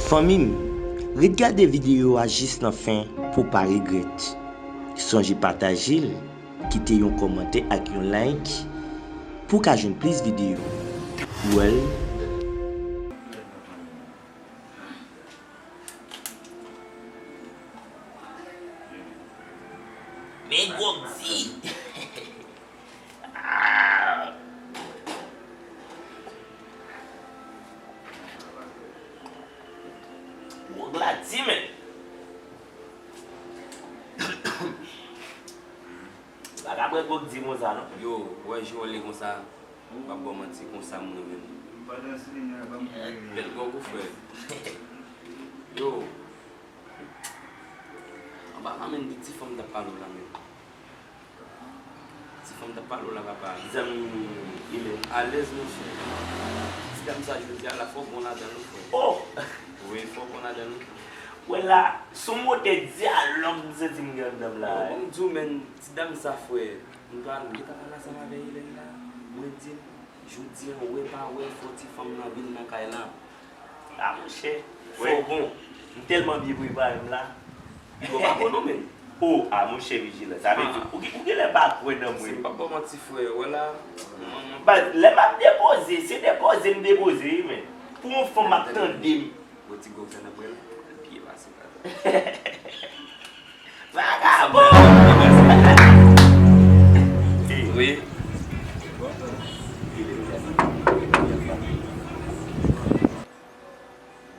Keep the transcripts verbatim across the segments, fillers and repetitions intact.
Fanmi m, ret gade videyo a jis nan fen pou w pa regrèt. Sonje pataje l, kite yon kòmantè ak yon like pou w ka jwenn plis videyo. Well. Men gwòg di. Gwòg la di men. Pa ka bwè gwòg di konsa non. Yo, wè jan w le konsa. M p ap ba w manti, konsa m renmen l. M pa nan sini a, ban m kouri. Bèl gwòg ou frè. Yo. Anba la menm de ti fanm t ap pale w la menm. Ti fanm t ap pale w la papa. Zanmi Imen. Alèz monchè. Ti dam sa jodi a la fò w bon ladan l wi frè. Oh! Wi, fò w bon ladan l wi. Wè la, s on motè dyalòg m santi m gen anndan m la. Bon, m di w menm, ti dam sa frè. M pral, m gentan pale ansanm avè Elèn la. Mwen di l, jodi a, wè pa wè, fò ti fanm nan vin nan kay la. A monchè, fò bon. M tèlman byen prepare m la. Piga w pa bon non menm. Oh, a monchè, Vijilan. Sa vle di, ou gen- ou genlè pa kwè nan mwen. M p ap ba w manti frè, wè la. Baz, lè m ap depoze, se depoze m depoze wi, men. Pou yon fanm ap tande m. Bon, ti gwòg sa n ap bwè la, l pye pase tata. Vagabon! Wi.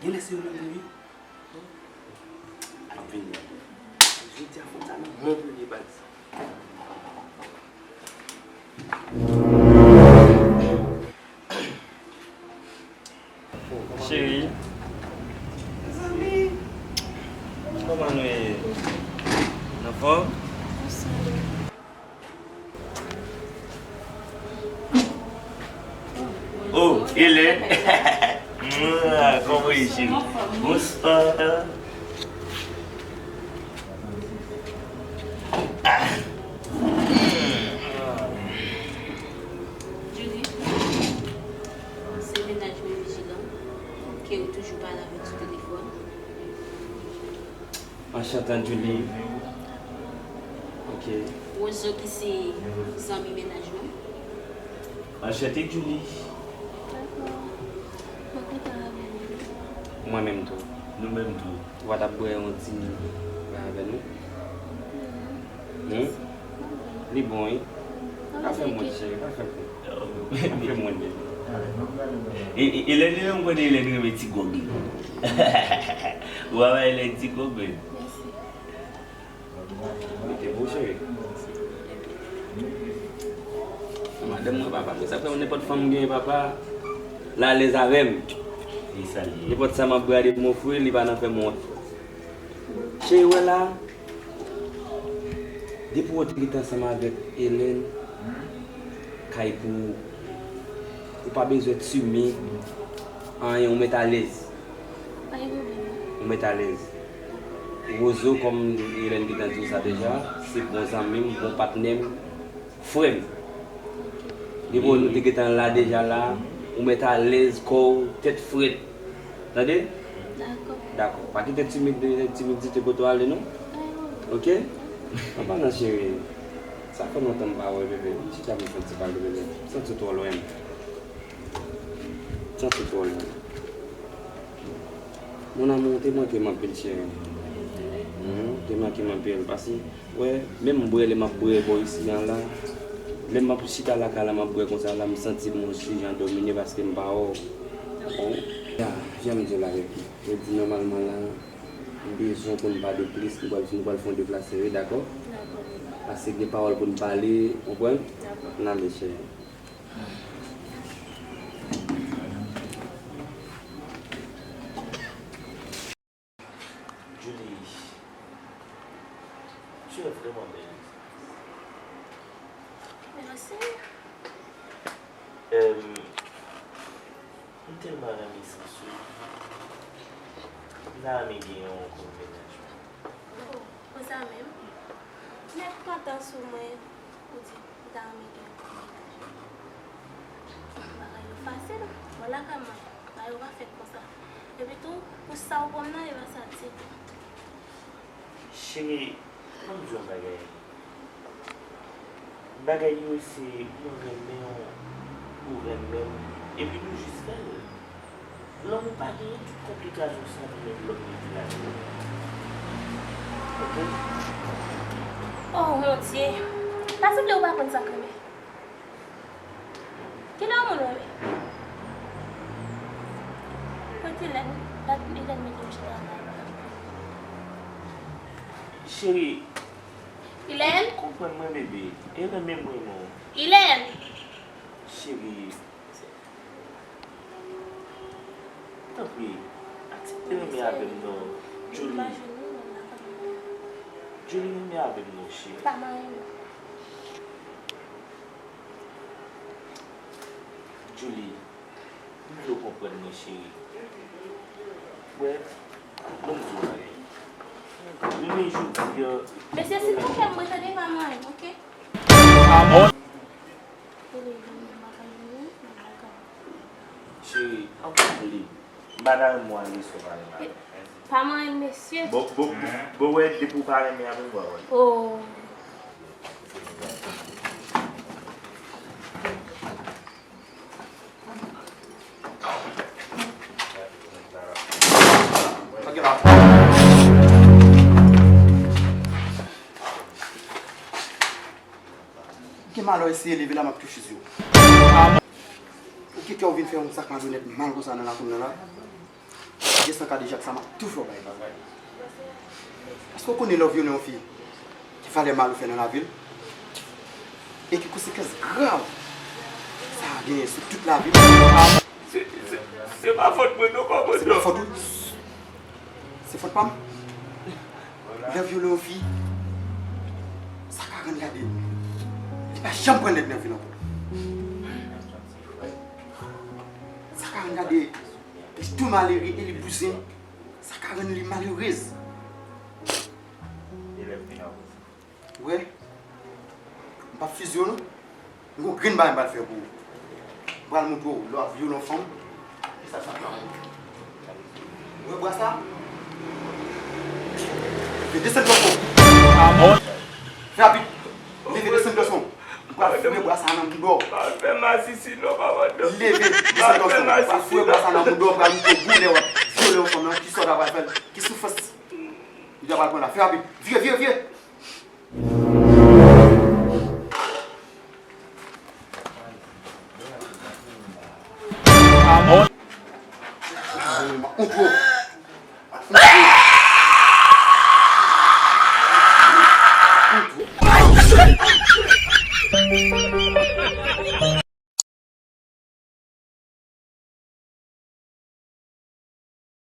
Genlè se yo menm tou wi. M ap vini. Jodi a fò sa nan men w premye baz. Cheri. Zanmi. Kòman nou ye? N anfòm? Oh, Hélène. Mwa, kòman ye, cheri? Bonswa. Ah. Julie, se mennaj mwen Vijilan, ke ou toujou pale avèk sou telefòn. Anchante, Julie. Ok. Wozo ki se zanmi mennaj mwen. Anchante, Julie. Dakò. Mwen kontan avè nou. Mwen menm tou. Nou menm tou. Ou pa t ap bwè yon ti bagay avè nou? Hmm? Li bon, wi. Pa fè mwen, cheri, pa fè mwen. Pa fè mwen, bebe. E, e, Elèn, Elèn, mwen konnen Elèn renmen ti gwòg li. Ou pa bay Elèn ti gwòg, men. Mete pou cheri. Madanm mwen, papa, men sa fè nenpòt fanm m genyen, papa, l alèz avè m. Nenpòt sa m ap brade m ofri l, li pa nan fè m wont. Cheri, wè la, depi w te rete ansanm avèk Elèn, kay pou ou. Ou pa bezwen timid, anyen, ou mèt alèz. Pa gen pwoblèm non. Ou mèt alèz. Wozo, kòm Elèn gentan di w sa deja, se bon zanmi m, bon patnè m, frè m. Depi w nou te gentan la deja la, ou mèt alèz kò w, tèt frèt. Tande? Dakò. Dakò. Pa kite timid, timidite pote w ale non. Oke? Anba nan cheri. Sa fè lontan m pa wè w, bebe. Chita m fè ti pale, bebe. M santi w twò lwen. M santi w twò lwen. Mon amour, ou te manke m anpil, cheri. Mhm, ou te manke m anpil. Paske, wè, menm bwè, lè m ap bwè bò isi a la, lè m ap chita lakay la, m ap bwè konsa la, m santi m yon ti jan domine paske m pa wè w. Konprann? Ya, jan m di w la, bebe. Jodi, nòmalman la, m bezwen pou n pale plis, nou pral, nou pral fè yon deplase, wi, dakò? Dakò. Paske gen pawòl pou n pale, konprann? Dakò. N ale, cheri. Julie, tu es vraiment belle. Merci. Euh, m tèlman renmen sans ou. M ta renmen gen yon kout mennaj. Oh, konsa menm? Nèt kontan sou mwen, ou di ou ta renmen gen yon kout mennaj. Bagay yo fasil. Bon, lakay mwen, bagay yo pa fèt konsa. Epi tou, pou sa ou ban m nan, e pa sa l se tou. Cheri, ban m di w yon bagay. Bagay yo se mwen renmen w, ou renmen m, epi nou jis fè l. Lanmou pa genyen tout konplikasyon sa pou menm lòm mete ladan l. Oke? Oh, mon Dieu! Pa sanble ou pa konn sa k renmen. Kilè yon moun renmen? Kote Ilèn? Dat Ilèn mete m chita la. Cheri. Ilèn? Konprann mwen, bebe. E renmen mwen, non. Ilèn! Cheri. Tanpri, aksepte renmen avè m, non. Julie. Julie, renmen avè m, non, cheri. Pa manyen non. Julie, m vle w konprann mwen, cheri. Wè, ban m di w bagay. Demen jodi a. Mesye, silvouplè, m retande pa manyen, oke? Cheri, ann pale. M pa ta renmen w ale san w pa renmen avè m. Pa manyen, mesye. Bon, bon, bon, bon, wè, depi w pa renmen avè m, w a wè. Oh. Gen malè eseye leve la, m ap touche yo. Ou gen kè w vin fè yon sak malyonèt mal konsa nan lakou m nan la? Gen san kadejak sa, m ap tou fè w bay. Paske w konnen lè w vyole yon fi, ki valè mal ou fè nan lavi l, e ki konsekans grav sa genyen sou tout lavi l. Se, se, se pa fòt mwen non, kòmandan. Se pa fòt ou. Se fòt pa m. Lè w vyole yon fi, sa ka rann gade. Li pa janm pran nèg nan vil ankò. Sa ka rann gade. Li tou malere e li bouzen. Sa ka rann li malerez. Ou wè? M p ap fizye w non. M gon grenn bagay m pral fè pou ou. M pral montre w lè w ap vyole yon fanm. Kisa sa pral. Ou wè bwa sa? Leve desann dòs ou. Fè rapid. Leve desann dòs ou. M pral foure bwa sa nan mouda w. Pa fè masisi non, kòmandan. Leve desann dòs ou. M pral foure bwa sa nan mouda w. M pral montre w lè w ap vyole yon fanm nan, kisa w ta pral fè l. Ki soufrans li ta pral pran la. Fè rapid. Vire, vire, vire.